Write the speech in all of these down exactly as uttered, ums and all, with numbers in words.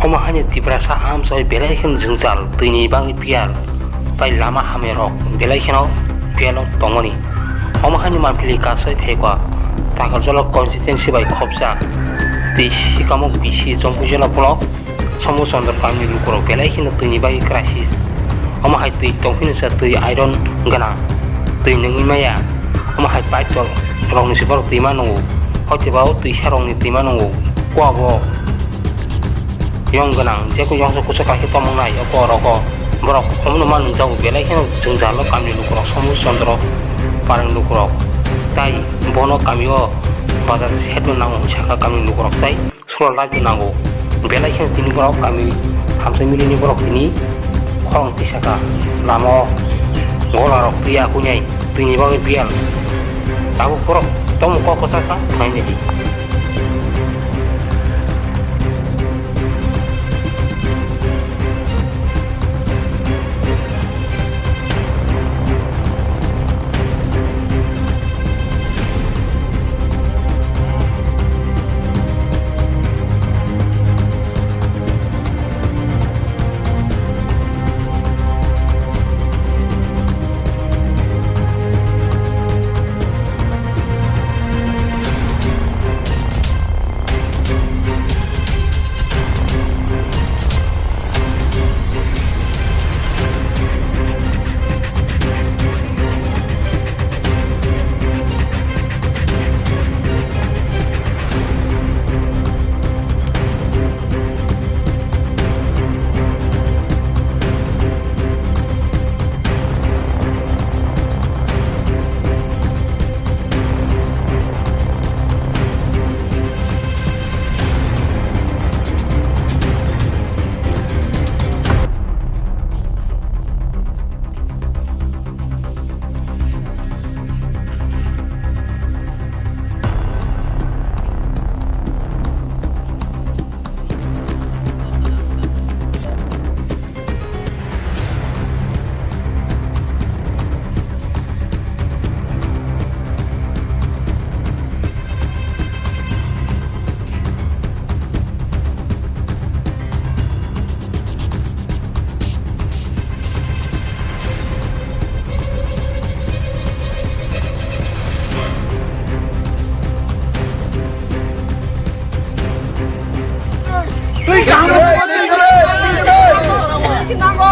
Omo haino Tiprasa amchoi belai kheno jwngjal twini bagwi biyal, tai lama hamyarok belai kheno biyalo tongmani. Omo haino Mampili kasoi phaikha Takarjala constituency bai khopsa twi sikamuk bisi Jompuijala block Somu Chandra kamini lukurok belai kheno twini bagwi crisis. Omo hai twi tongphino sa twi iron gwnang twi nungwi maya. Omo hai pipe rokni se borok twima nungo. Hoiteba o twisa rokni twima nungo. Kua bo yong gwnang, jekon yongsa kusa kaisa tongmung nai, o korogo borok omono ma nungjago, belai kheno jwngjalo kamini lukurok, Somu Chandra parani lukurok. Tai bono kamio bazar setno nango, saka kamini lukurok tai sura laibo nango. Belai kheno tini borok kami hamsai milini borok tini khorang tisaka lama o golarok twi akunai twini bagwi biyal. Tabuk borok tongmung kok kwchak kha phainai di.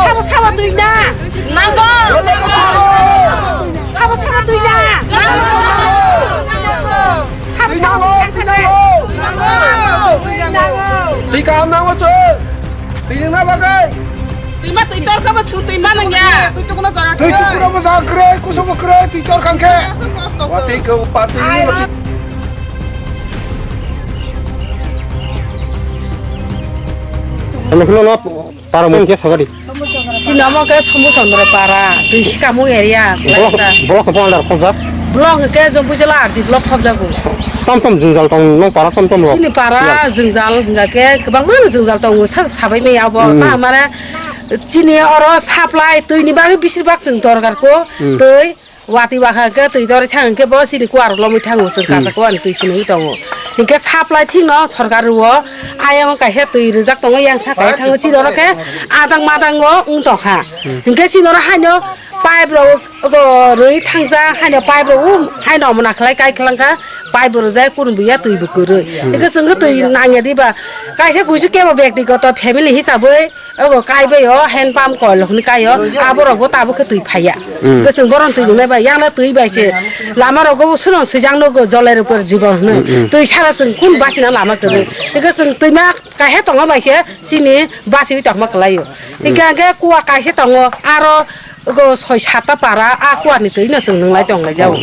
Sabo, sabo twi na. Nango. Sabo, sabo twi na. Sabo, sabo twi na. Twi kaham nango chwng. Twi nungna bagwi. Twima twi torkha ba su twima nungya. Twi tukuna ba jaga kwrwi, kusu bo kwrwi, twi torkha khe. Watwi khe party. Ano kheno no para mo khe sagadi. Chini omo khe Somu Chandra para, twi sikamung area. Block, block bo andar khobjak. Block khe Jompuijala R D block khobjago. Tam tam jwngjal tong nong para tam tam rok. Chini para jwngjal hingga khe kwbangma jwngjal tongo, sa sabai maya abo. Hmm. Ta mane chini oro supply twi ni bagwi bisir bak chwng dorkar kho. Hmm. Twi Watwi wakha hwnkhe twi dorwi thang hwnkhe bo chini kuarok lomwi thango chwng kaisa kuarni twi swnwi tongo. Hinkhe supply thikno sorkar rwo, ayang kaisa twi rijak tongo, yang saka thango chini oro khe adang madango wng tongkha. Hinkhe chini oro haino pipe rok rwi thangjak, haino pipe rok haino omo nakhlai kai khlangkha, pipe bo rwjak kunu buya twi bo kwrwi. Hinkhe chwng khe twi nangya diba kaisa kuisu kebo bektigoto family hisabwi Ogo kaibai o hand pump kol hwnwi kai o, aborok bo tabuk khe twi phaiya. Kwchwng boron twi dungnai bai, yang no twi bai se. Lama rogo bo suno swijak nugo jolai rok por jibon hwnwi. Twi sara chwng kun basina lama kwrwi. Eko chwng twima kaiha tongo bai se, chini basiwi tongma kwlai o. Hingkhe hingkhe kuwa kaisa tongo, aro Ogo soi satta para a kuarni twi no chwng nwnglai tong lai jao.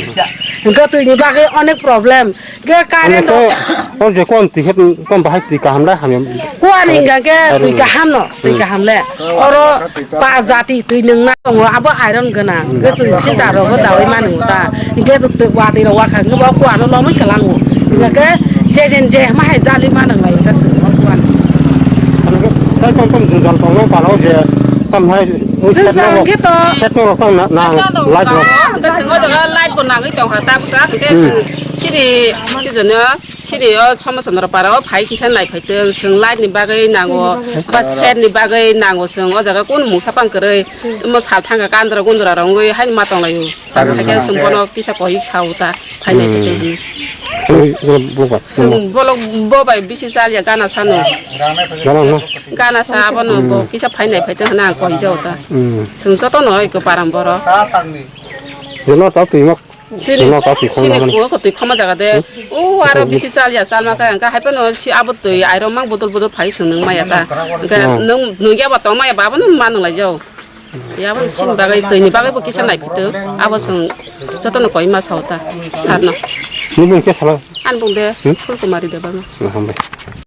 Hwnkhe twini bagwi onek problem. Hwnkhe current rok o je kon twi khe kon bahai twi kaham lai hamya. Kuarni hwnkhe twi kaham no, twi kaham le. Oro pa jati twi nwngna tongo, abo iron gwnang. Hwnkhe chwng filter rogo dawi manu ta. Hwnkhe watwi rok wakha hwnkhe bo kuano lomwi kwlango. Hwnkhe je jen je ma hai jali ma nwnglai ta chwng o kuano. Tei tong tong jwngjal tongo, pala o je tamo hai Jwngjal hwnkhe to. Khetno rok tang na, na, light rok. Hwnkhe chwng o jaga light bo nangwi tongkha, ta bwsa hwnkhe chwng chini season o Chini o Somosondro para o phai kisa nai phai tong, chwng light ni bagwi nango, ba ser ni bagwi nango chwng, o jaga kunu mungsa pang kwrwi, omo sal thangkha kandra gundra rok wngwi haino ma tong lai o. Haikhe chwng bono kisa koi sa o ta, phai nai phai tong hinwi. Chwng, chwng bolok bo bai bisi chal ya gana sano. Gana no? Gana sa abono bo kisa phai nai phai tong hwnwi ang koi ja o ta. Chwng joto no oi ko param boro. Jono ta twi mak. Chini, Chini ko twi khoma chini jaga de. Ko twi khoma jaga de. O aro bisi chal ya, chal ma kha, hwnkhe hai phano si abo twi airo mang bodol bodol phai chwng nung ma ya ta. Hwnkhe nung, nung ya ba tong ma ya ba, abo nung ma nung lai jao. Ya ba chini bagwi twi ni bagwi bo kisa nai phito. Abo chwng joto no koi ma sao ta. Sar no. Ni bung khe sala? An bung de Phulkumari Debbarma. Hambai.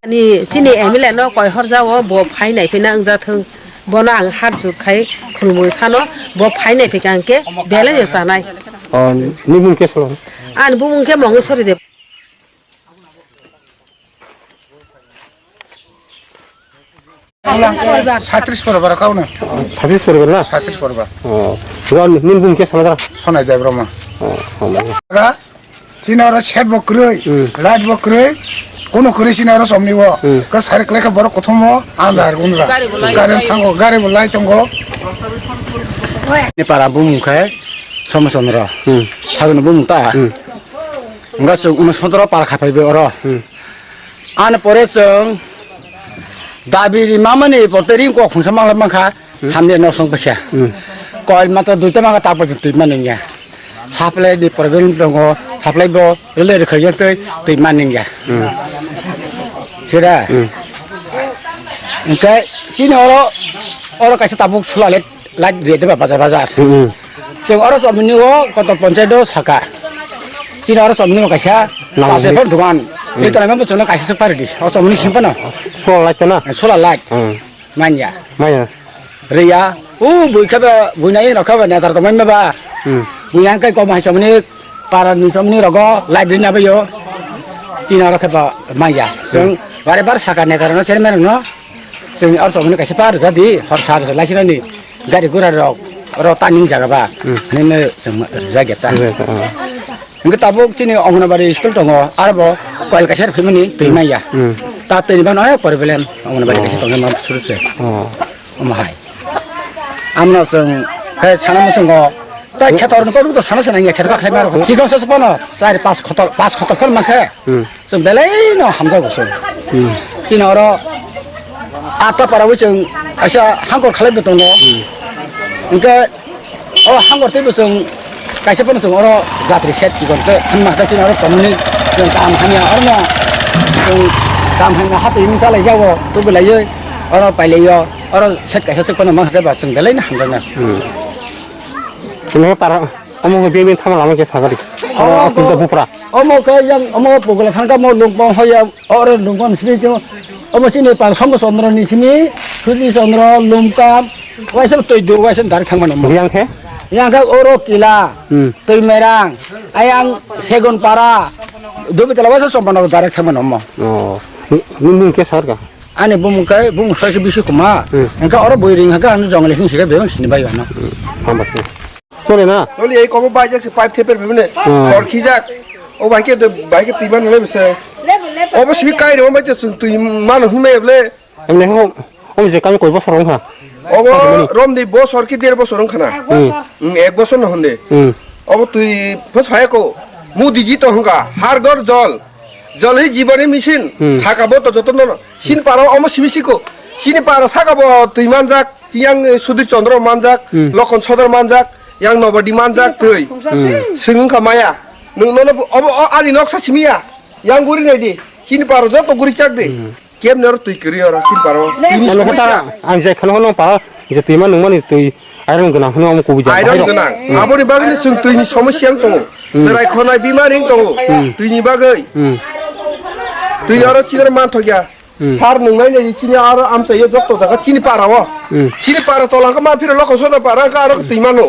Ani chini M L A no koi hor jao bo phai nai phina wng ja thung. Bono ang hat jur khai khulumui sano, bo phai nai phikha hwnkhe belai no chanai. O, ni bumung khe salo? Ani bumung khe Mongosori Deb. Satris poribar kauna. Satris poribar na? Satris poribar. O, ni bumung khe salo dara? Sonai Debbarma. O, o. Chini oro set bo kwrwi, light bo kwrwi, kono kwrwi chini oro somni bo. Ka sari kwlai kha borok kothom o andar undra. Current thango, gari bo light tongo. Ni para bumung khe Somosondro. Sagni bumung ta. Wngkha chwng uno sotoro para khapai bo oro. Ani pore chwng dabi rimamani pote ring kok phungsa mangla mankha. Hamya nok song paikha. Koil mata duita mangkha, tak bai twi mani ya. Supply ni problem tongo, supply bo rele rwkha ya tei twi mani ya. Sira. Hwnkhe chini oro, oro kaisa tabuk sula light, light rwya deba bazar bazar. Chwng oro somni o koto ponchayat o saka. Chini oro somni o kaisa kaisa phone dukan. Ni tala membo chwngno kaisa se pari di. O somni simpano. Sula light na? Sula light. Manya. Manya. Riya. U bui khe ba, bui nai no khe ba netar tongmani ba. Bui yang kai kom hai somni para ni somni rogo light din abayo. Chini oro khe ba manya. Chwng bare bar saka netar no chairman no. Chwng oro somni kaisa par jadi hor sar lai sinani gari gura rok oro taning jaga ba. Nini chwng rijak ya ta. Hwnkhe tabuk chini Anganwadi school tongo, aro bo koil kaisa phimani twi manya. Ta twi ni bagwi no problem, Anganwadi kaisa tongma suru se. Omo hai. Amno chwng khe sana muchungo, tai khetor ni kodu to sana se nangya, khetor khlai maro. Chikon se se pono, char pas khotor, pas khotor kon mankhe. Chwng belai no hamjago chwng. Chini oro atta para bo chwng kaisa hangkor khlai bo tongo. Hwnkhe o hangkor tei bo chwng kaisa phano chwng oro jatri set chikon tei hwnma khe chini oro chomni chwng kaham hamya oro no chwng kaham hamya hatwi wng chalai jago tubulaiwi oro pailaiyo oro set kaisa chwk phano mankha khe ba chwng belai no hamjaknai. Chini para omo bini thama lama khe sagari. Omo khe yang omo pogla thangka mo lungpong hoya. Oro lungkam simi chwng, omo chini pal Somo Chandra ni simi, Sudri Chandra, Lungkam, waisa twi do, waisa direct thangmani omo. Yang khe? Yang khe oro Kila, Hmm. Twi Merang, ayang Segun Para, Dubitala waisa Chompana direct thangmani omo. Oh. Ni, ni mung khe sarka? Ani bumung khe, bumung khe bisi kuma. Hmm. Engka oro bui ring khe ani jongole sing sike bebang sini bai ano. Hmm. Hambai. Chole na? Chole, ei kobo baijak se pipe theper phimne. Hmm. Sor khijak. O bai khe de, bai khe twi man le bese. Obo simi kai rw bai te chwng twi man hwn mai ble. Emne ho, om je kami koi bosor wng kha? Obo rom di bosor ki der bosor wng khana. Hmm. Hmm, ek bosor no hwn de. Hmm. Obo twi phas phai ko. Modi ji to hwn kha. Har ghar jal. Jal hi jibon hi mission. Hmm. Saka bo to joto no. Chini para omo simi siko. Chini para saka bo twi manjak, yang, eh, Sudhir Chandra manjak, Hmm. Lokhon Sodar manjak, yang Nobadi manjak twi. Hmm. Swng wngkha maya. Nwng nono bo, obo, o, ani noksa simi ya. Yang guri nai di. Chini para joto guri chak di. Hmm. Kem nor twi kwrwi oro chini para o. Twi ni Ano somosya. Kata ang jai khano no para je twi ma nung mani twi Iron gwnang hwnwi omo kubui jang. Iron gwnang. Hmm. Aboni bagwino chwng twini somosya wng tongo. Hmm. Chwrai khonai bimari wng tongo. Hmm. Twini bagwi. Hmm. Twi oro chini oro manthokya. Hmm. Sar nwngnai nai chini oro amchaio jokto jaga chini para o. Hmm. Chini para tola hwnkhe ma phiro lokho soda para hwnkhe aro twi mano.